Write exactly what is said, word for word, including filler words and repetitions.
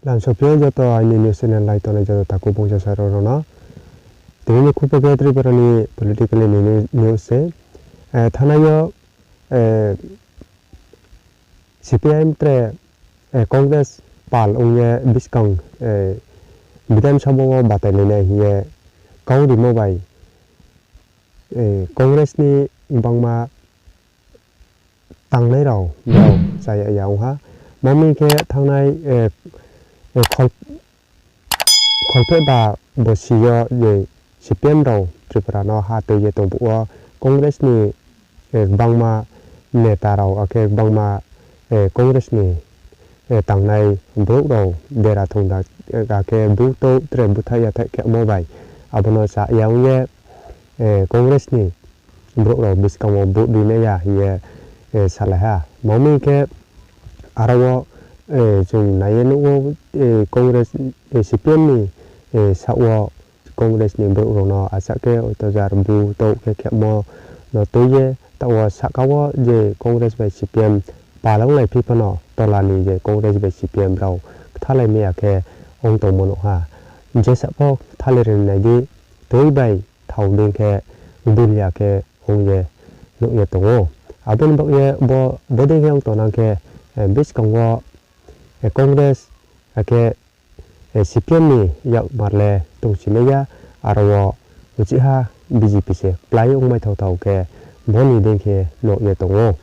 Ang sophi yo joto aini news channel nai tongnai joto takhu bungsa saro rao no. Tini ni khupo khe Tripura ni politically ni news se. Thanai yo CPIM tre Congress pal ong ye buskang Bidhan Sabha wo batai lai nai hing ye kau rimo bai Congress ni gbangma tangnai rao brao chaya ya ong ha. Mami khe thanngnai kholphehba bosi yo je CPM rao Tripura no ha tui ye tong phuh wo Congress ni gbangma neta rao akhe gbangma Congress ni tangnai brouh rao dera thongda akhe butouh tre búthaih yathaih khemo bai abo no chaya ong ye Congress ni brouh rao buskang wo vote rinai ya hing ye salai ha. Mami khe aro wo chung nai ye nuh wo Congress, CPM ni saoh wo Congress ni brouh rao no asa khe oitojar butouh khe khemo no tui ye taoh wo sahka wo je Congress bai CPM pal onglaiphi phano tola ni je Congress bai CPM rao kthalai mai ya khe ong tongmo nuh ha. Jesa pho kthalai ri nai di, tui bai thao dei khe dul ya khe ong ye nuh ye tong ou. Abo ni baoh ye bo, bodei khe ong tongnang khe buskang wo Congress akhe CPM ni yakmar le tongsinai ya, aro wo uchih ha BJP se kplái ongmaithao thao khe bo ni dei khe nuh ye tong ou.